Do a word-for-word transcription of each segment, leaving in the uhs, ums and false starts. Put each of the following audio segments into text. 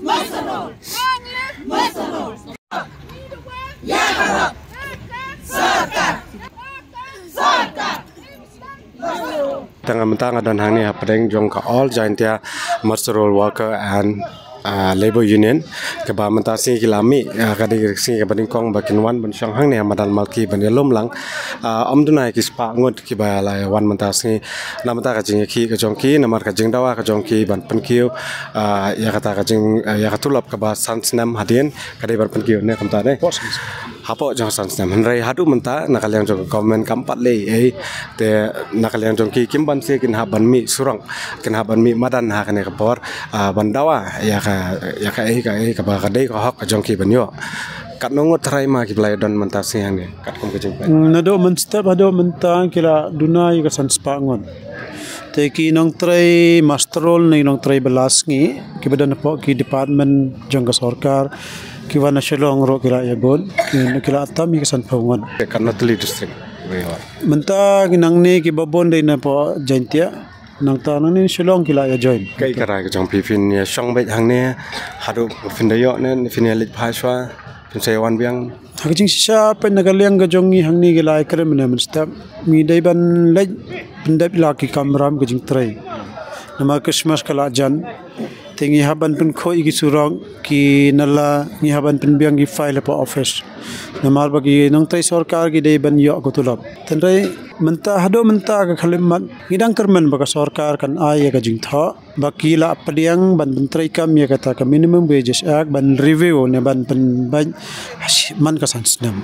Tang mynta nga don hangne hapdeng jong ka All Jaintia Muster Roll Worker and uh, Labour Union, kaba mynta sngi ki la mih, uh, ka dei ka sngi kaba nyngkong ba kin wan ban shong hangne ha madan Malki ban ïalum lang. Uh, ym duna ki spah ngut kiba la wan mynta sngi. Na mynta ka jingïakhih ka jong ki, namar ka jingdawa ka jong ki ban pynkiew, uh, ïa kata ka jing, uh, ïa ka tulop kaba san snem hadien, ka dei ban pynkiew ne kumta ne. Hapoh jong san snem. Hynrei haduh mynta na ka liang jong ka government kam pat leh ei ei. Te na ka liang jong ki kim banse kin hap ban mih surok, kin hap ban mih madan ha kane ka por, ah, ban dawa ïa ka, ïa ka ei ka ei kaba ka dei ka hok ka jong ki ban ïoh. Katno ngut trai ma kiba la ïadon mynta sngi hangne katkum ka jingpeit? Mm, naduh mynstep haduh mynta ki la duna ïa ka san spah ngut. Te ki nongtrei muster roll ne nongtrei ba la sngi kiba don hapoh ki department jong ka sorkar, ki wan na Shillong ruh ki la ïabud, ki, ki la tam ïa ka sanphew ngut. Katno tylli district? Mynta ki nangne kiba bun dei na poh Jaintia, nangta nangne Shillong ki la ïa join. Kaei ka rai ka jong phi, phin ïa shong beit hangne haduh phin da ïoh ne phin ïa leit phai shuwa, phin sa ïa wan biang? Ha ka jingshisha peit na ka liang ka jong ngi hangne ki la ïa kren mynne mynstep. Ngi dei ban leit pyndep la ki kamram ka jingtrei. Namar Christmas ka la jan. Te ngi hap ban pynkhuid ïa ki surok, ki nala, ngi hap ban pynbiang ki file hapoh office. Namar ba ki nongtrei sorkar ki dei ban ïoh ka tulop. Hynrei mynta haduh mynta ka khyllipmat ngi dang kyrmen ba ka sorkar kan ai ïa ka jingthoh ba ki la pdiang ban pyntreikam ïa kata ka Minimum Wages Act ban review ne ban pynbeit man ka san snem.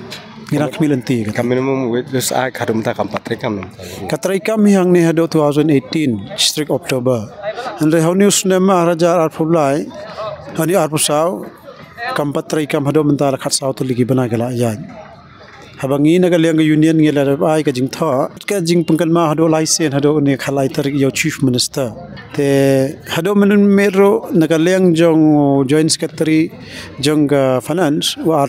Ngi dang khmih lynti ïa kata. Ka Minimum Wages Act haduh mynta kam pat treikam ne? Ka treikam hi hangne haduh two thousand eighteen, strict October. Hynrei ha une u snem ar hajar arphew lai, ha une arphew saw, kam pat treikam haduh mynta la khatsaw tylli ki bnai ka la ïaid. Haba ngi na ka liang ka union ngi la dep ai ka jingthoh, ka jingpynkynmaw haduh lai sien haduh une khatlai tarik ïa u Chief Minister. Te haduh mynmiet ruh na ka liang jong u Joint Secretary jong ka Finance, u R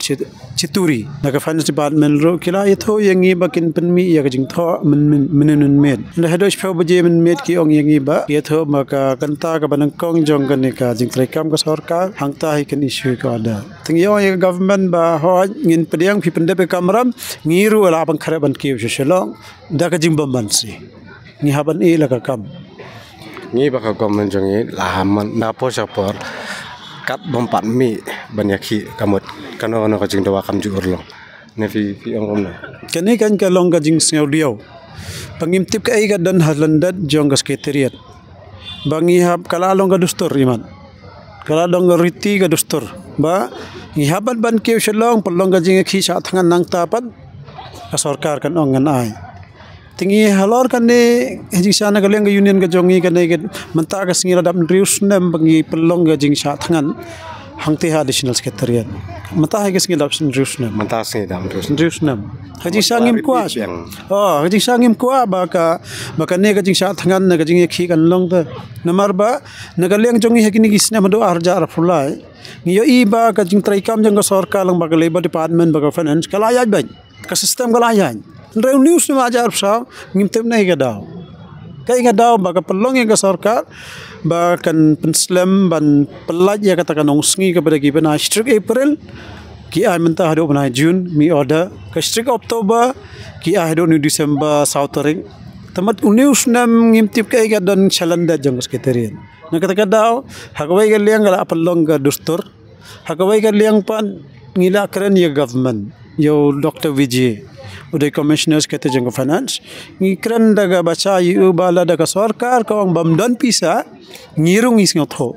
Chituri, na ka Finance Department ruh ki la ïathuh ïa ngi ba kin pynmih ïa ka jingthoh mynmiet. Hynrei haduh shiphew baje mynmiet ki ong ïa ngi ba ïathuh ba ka kynta kaba nyngkong jong kane ka jingtreikam ka sorkar hangta hi kan issue ka order. Te ngi ong ïa ka government ba hooid ngin pdiang, phi pyndep ïa ka kamram, ngi ruh la pynkhreh ban kiew sha Shillong da ka jingbymbanse. Ngi hap ban ïeh la ka kam. Ngi ba ka government jong ngi la ha man na por sha por kat bym pat mih ban ïakhih ka mut kano kano ka jingdawa kam ju urlong. Ne phi, phi ong kumno? Kane kan ka long ka jingsngewdiaw. Ba ngim tip kaei ka don ha lyndet jong ka Secretariat. Ba ngi hap, ka la long ka dustur imat. Ka la long ka riti ka dustur. Ba ngi hap ban ban kiew Shillong, pynlong ka jingïakhih shah thngan nangta pat ka sorkar kan ong ngan ai. Te ngi halor kane, ha jingshisha na ka liang ka union ka jong ngi kane ka mynta ka sngi la dap hynriew snem ba ngi pynlong ka jingshah thngan hangta ha Additional Secretariat. Mynta hi ka sngi dap hynriew snem. Mynta sngi dap hynriew snem. Hynriew snem. Ha jingshisha ngim kwah. Oh, ha jingshisha ngim kwah ba ka, ba kane ka jingshah thngan ne ka jingïakhih kan long te. Namar ba na ka liang jong ngi ha kine ki snem haduh ar hajar arphew lai, ngi ïohi ba ka jingtreikam jong ka sorkar lyngba ka Labour Department bad ka Finance ka la ïaid beit. Ka system ka la ïaid. Hynrei une u snem ar hajar arphew saw ngim tip ne ka daw. Kaei ka daw ba ka pynlong ïa ka sorkar ba kan pynslem ban pyllait ïa kata ka nongsngi kaba da ki bnai strict April, ki ai mynta haduh bnai June, mih order. Ka strict October, ki ai haduh une u December saw tarik. Te mat une u snem ngim tip kaei ka don sha lyndet jong ka Secretariat. Na kata ka daw, ha kawei ka liang ka la pynlong ka dustur. Ha kawei ka liang pat ngi la kren ïa ka government, ïa u Doctor Vijay, u dei Commissioner Secretary jong ka Finance. Ngi kren da kaba shai ïa u ba lada ka sorkar ka ong bym don pisa, ngi ruh ngi sngewthuh.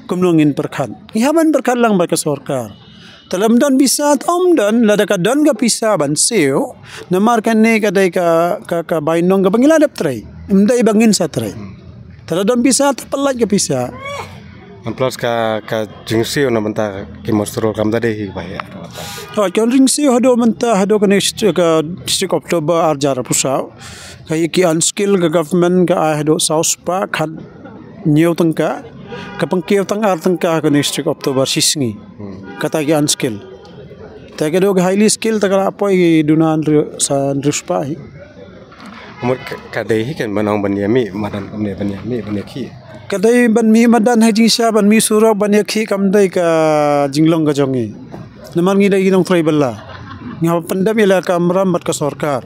Kumno ngin pyrkhat? Ngi hap ban pyrkhat lang bad ka sorkar. Te lada ym don pisa, te ym don, lada ka don ka pisa ban siew, namar kane ka dei ka, ka, ka bainong kaba ngi la dep trei. Ym dei ba ngin sa trei. Te lada don pisa, te pyllait ka pisa. And plus ka, ka jingsiew na bynta ki muster roll kam da dei hi ba ïa. Oh, ka jingsiew haduh mynta, haduh kane ka strict October ar hajar arphew saw. Ka ïa ki unskill ka government ka ai haduh saw spah khathynñiew tyngka. Ka pynkiew tang ar tyngka ha kane ka strict October shisngi. Hmm. Kata ki unskill. Te ka dei ka highly skill te ka la poi ki duna hynriew, sa hynriew spah hi. Mut ka, ka dei hi kan ban ong ban ïa mih, madan kumne ban ïa mih, ban ïa khih. Ka dei ban mih madan ha jingshisha, ban mih surok, ban ïakhih kam dei ka jinglong ka jong ngi. Namar ngi dei ki nongtrei bylla. Ngi hap pyndep ïa la ka kamram bad ka sorkar.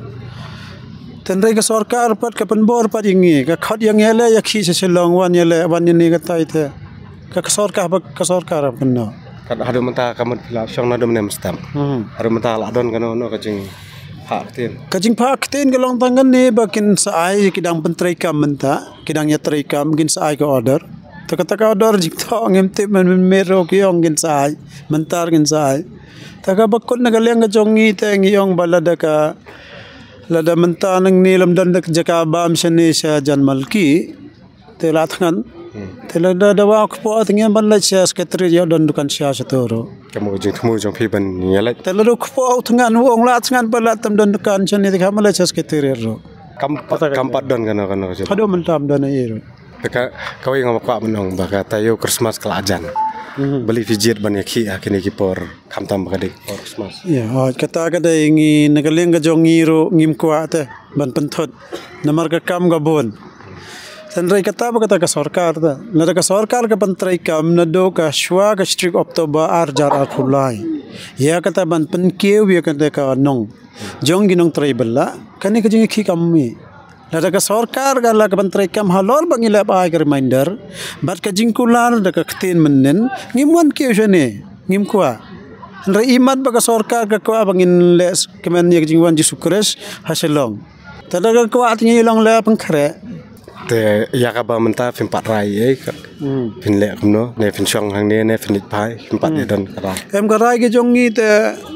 Tynrai ka sorkar pat ka pynbor pat ïa ngi. Ka khot ïa ngi leh ïakhih sha Shillong, wan ïa leh, wan ïa ne ka tai te. Ka, ka sorkar ba, ka sorkar ba pynno. Kat haduh mynta ka mut phi la shong naduh mynne mynstep. Hmm. Haduh mynta la don kano kano ka jingphah ktien. Ka jingphah ktien ka long tang kane ba kin sa ai, ki dang pyntrei kam mynta, ki dang ïatrei kam, kin sa ai ka order. Te kata ka order jingthoh ngim tip, mynmiet ruh ki ong kin sa ai, mynta kin sa ai. Te kaba kut na ka liang ka jong ngi te ngi ong ba lada ka, lada mynta nangne lym don da ka jaka bam shane sha Jan Malki. Te la thngan. Hmm. Te lada dawa kpoh te ngi ban leit sha secretariat ïoh don dukan sha sha to ruh. Ka mut ka jingthmu jong phi ban ïaleit. Te lada kpoh thngan, u ong la thngan ba la tam don dukan shane, te kam leit sha secretariat ruh. Kam pat, kam pat don kano kano ka jingthmu. Haduh mynta ym don ei ruh. Te ka, kawei nga kwah ban ong ba ka taïew Christmas ka la jan. Mhm. Balei phi jied ban ïakhih ha kine ki por, khamtam ba ka dei por Christmas? Ïa, hooid, kata ka dei ngi na ka liang ka jong ngi ruh ngim kwah te ban pynthut. Namar ka kam ka bun. Tynrai kata ba kata ka sorkar te. Lada ka sorkar ka pyntrei kam naduh ka shuwa ka shi tarik October ar hajar arphew lai. Ïa kata ban pynkiew ïa kata ka nong jong ki nongtrei bylla. Kane ka jingïakhih kam mih. Lada ka sorkar ka la ka pyntrei kam halor ba ngi la ai ka reminder bad ka jingkular da ka ktien mynnin, ngim wan kiew shane, ngim kwah. Hynrei imat ba ka sorkar ka kwah ba ngin leh kmen ïa ka jingwan Jisu Khrist ha Shillong. Te lada ka kwah te ngi long la pynkhreh. Te ïa kaba mynta phim pat rai ei ka Hmm. Phin leh kumno, ne phin shong hangne, ne phin leit phai, phim pat Hmm. ïa don ka rai. Em, ka rai ka jong ngi te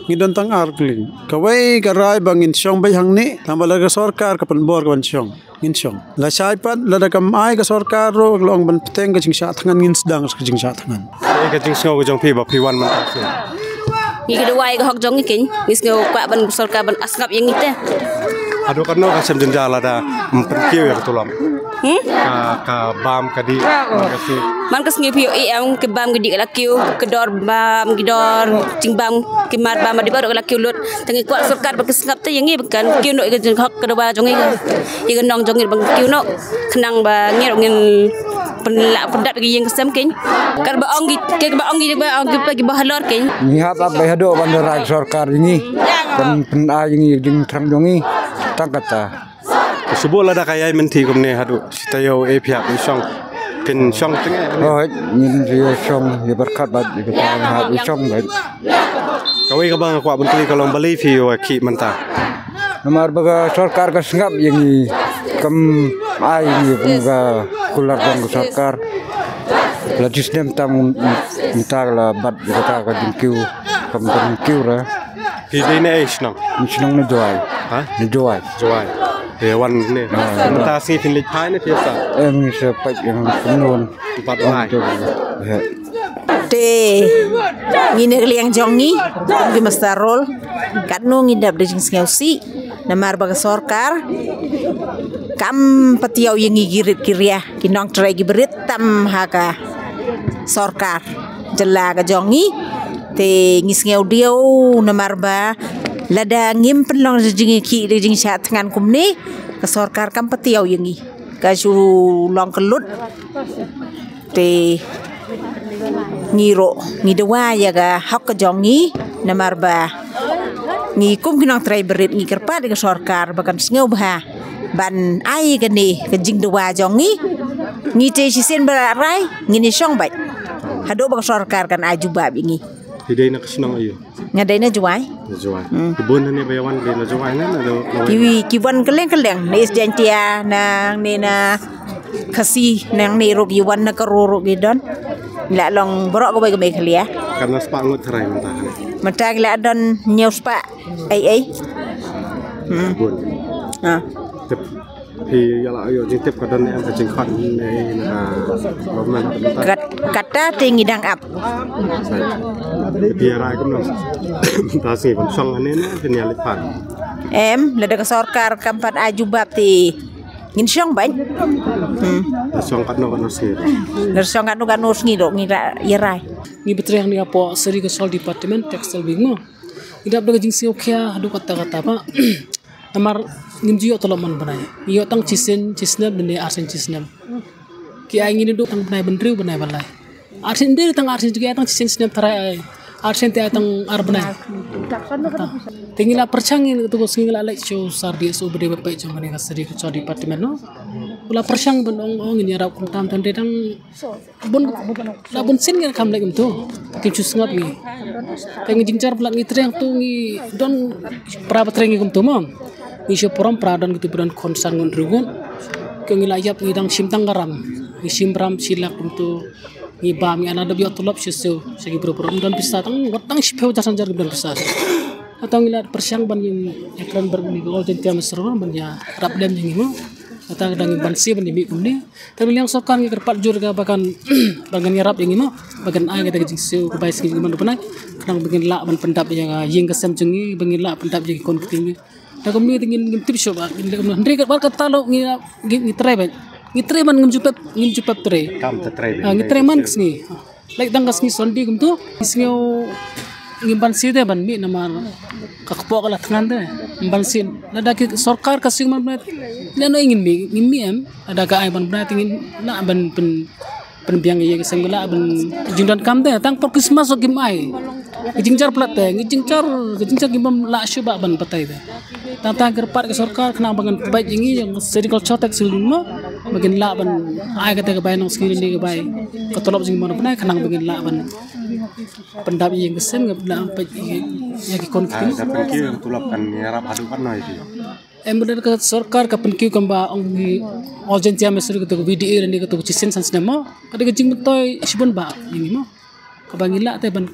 ngi don tang ar kling. Kawei ka rai ba ngin shong beit hangne, tang ba la ka sorkar ka pynbor ka ban shong. Ngin shong. La shai pat, lada kam ai ka sorkar ruh, ka long ban bteng ka jingshah thngan, ngin sdang ka jingshah thngan. Ei ka jingsngew ka jong phi ba phi wan mynta sien. Ngi ki dawai ka hok jong ngi keiñ. Ngi sngew kwah ban sorkar ban sngap ïa ngi te. Haduh katno ka shem jynjar lada ym pynkiew ïa ka tulop. Hmm? Ka, ka bam ka dih, man ka sngi. Man ka sngi phi ïohi em, ka bam ka dih ka la kiew, ka dor bam, ka dor jingbam, ka mar bam, ka dih baroh ka la kiew lut. Te ngi kwah sorkar ba ka sngap te ïa ngi ba kan kiew noh ïa ka jinghok ka dawa jong ngi ka. Ïa ka nong jong ngi ba kan kiew noh. Khnang ba ngi ruh ngin pynlah pyndap ïa ka ïing ka sem keiñ. Kaba ong ki, kaba ong ki, ba ong ki, ba ki ba halor keiñ. Ngi hap ap ba haduh ban da rai sorkar ïa ngi. Ban pynai ïa ngi jingthrang jong ngi. Tang kata. Shu buh lada ka ïai mynta kumne haduh shi taïew ei phi hap ïa shong. Phin shong tyngai. Oh, ngin ïa shong ïa byrkhat bad ïa ka tang hap ïa shong bad. Kawei kaba nga kwah ban kylli ka long balei phi ïa khih mynta. Namar ba ka sorkar ka sngap ïa ngi kam ai ïa ngi kum ka kular jong ka sorkar. La jisnem tam mynta la bat ïa kata ka jingkiew kam jingkiew ra. Phi dei na ei shnong? Ni shnong na Jowai. Ha? Na Jowai. Jowai. Phi wan ne. Ah. Mynta sngi phin leit phai ne phi sa? Em, ngi sa peit ïa ngi kumno. Pat lai. Te ngi na ka liang jong ngi kum ki master roll. Katno ngi dap da jingsngewsih namar ba ka sorkar kam patiaw ïa ngi ki rit ki ria, ki nongtrei ki barit tam ha ka sorkar jylla ka jong ngi. Te ngi sngew diaw namar ba lada ngim pynlong da jingïakhih da jingshah thngan kumne, ka sorkar kam patiaw ïa ngi. Ka shu long ka lut. Te ngi ruh ngi dawa ïa ka hok ka jong ngi namar ba ngi kum ki nongtrei barit ngi kyrpad ïa ka sorkar ba kan sngewbha ban ai kane ka jingdawa jong ngi. Ngi te shisien ba la rai ngin ïa shong beit haduh ba ka sorkar kan ai jubab ïa ngi. Phi dei na ka shnong aïu? Nga dei na Jowai. Na Jowai. Hmm. Ki bun hangne ba ïa wan dei na Jowai ne na Jowai? Ki, ki wan kylleng kylleng, na East Jaintia, nangne na Khasi, nangne ruh ki wan na Garo ruh ki don. La long baroh kawei kawei ka liang. Katno spah ngut tharai mynta hangne? Mynta ki la don hynñiew spah ei ei. Hmm. Bun. Ah. Tip. Phi ïa la ïoh jingtip ka don ne em ka jingkhot ne na ka government mynta? Kat-, kata te ngi dang ap. Phi ïa rai kumno? Mynta sngi ban shong hangne ne phin ïa leit phai? Em, lada ka sorkar kam pat ai jubab te ngin shong beit. Hmm. Shong katno katno sngi? Lada shong katno katno sngi ruh ngi ïa rai. Ngi bteng hangne hapoh City Council Department Textile Wing mo. Ngi dap da ka jingsngewkhia haduh katta katta ba. Namar ngim ju ïoh tulop man bnai. Ngi ïoh tang shisien shisnem ne ar sien shisnem. Ki ai ngi naduh tang bnai ba hynriew, bnai ba lai. Arsien de tang arsien jong ki ai tang shisien snem tharai ai. Arsien te ai tang ar bnai. Te ngi la pyrshang ngi tu ko sngi ngi la leit sha u sir D S O ba dei ba peit jong kane ka Sericulture Department, no. U la pyrshang ban ong ong ngin ïarap kumta, tang de tang bun, la bun sien ngi kham leit kumtu. Kim shu sngap ngi. Te ngi jingjar palat, ngi trei tu ngi don pra ba trei ngi kumtu mo. Ngi shu prom pra don kitu ba don khun san ngut hynriew ngut. Ki ngi la ïap, ngi dang shim tang ka ram. Ngi shim ram shi lak kumtu. Ngi bam, ngi ai la dep ïoh tulop shisha sha ki briew, briew ym don pisa, tang wat tang shiphew hajar san hajar ki don pisa. Hato ngi la pyrshang ban ngin ïakren bad ngi ka All Jaintia Missile ban ïarap lem ïa ngi mo. Hato ka dang ngin banse ban ïa mih kumne. Te ngi liang sorkar ngi kyrpad jur ka ba kan, ba kan ïarap ïa ngi mo. Ba kan ai kata ka jingsiew ka bai sngi jong ngi man u bnai. Khnang ba ngin lah ban pyndap ïa ka ïing ka sem jong ngi, ba ngin lah pyndap ïa ki khun ki kti ngi. Te kumne te ngin, ngim tip shuh ba ngin leh kumno. Hynrei katba katta ruh ngi, ngi, ngi trei beit. Ngi trei ban ngim ju pep, ngim ju pep trei. Kam te trei beit. Ah, ngi trei man ka sngi. Leit tang ka sngi Sunday kumtu. Ngi sngew ngim banse te ban mih namar ka kpoh ka la thngan te. Ngim banse. Lada ki sorkar ka seng man bnai, lano ngin mih, ngim mih em. Lada ka ai man bnai te ngin lah ban pyn pynbiang ïa ka sem, ka lah ban jingdonkam te, tang por Christmas ruh kim ai. Ka jingjar palat te, ka jingjar, ka jingjar kim bym lah shuh ba ban batai te. Tang tang kyrpad ka sorkar khnang ba ngan pynbeit ïa ngi ïa ka Sericulture Tax Bill mo, ba ngin lah ban ai kata ka bai nong sngi ne ka bai ka tulop jong ngi man u bnai, khnang ba ngin lah ban pyndap ïa ka sem, ngin lah ban peit ïa ki khun ki kti. Ah, da pynkiew ïa ka tulop kan ïarap haduh katno ïa ki? Em, bad ka sorkar ka pynkiew kumba ong ngi All Jaintia Missile, kata ka V D A lane kata ka shisien san snem mo. Ka dei ka jingmyntoi shibun ba ïa ngi mo. Kaba ngi lah te ban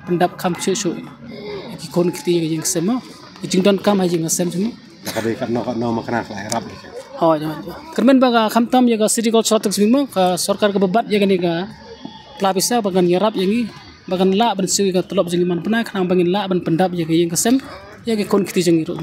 pyndap kham shuh shuh ïa ki khun ki kti, ïa ka ïing ka sem mo. Ka jingdonkam ha ïing ha sem jong ngi. Ka dei katno katno ma kane ka la ïarap ïa ki. Hooid, hooid. Kyrmen ba ka khamtam ïa ka Sericulture Tax Bill mo, ka sorkar kaba bat ïa kane ka pla pisa ba kan ïarap ïa ngi. Ba kan lah ban siew ïa ka tulop jong ngi man u bnai, khnang ba ngin lah ban pyndap ïa ka ïing ka sem ïa ki khun ki kti jong ngi ruh.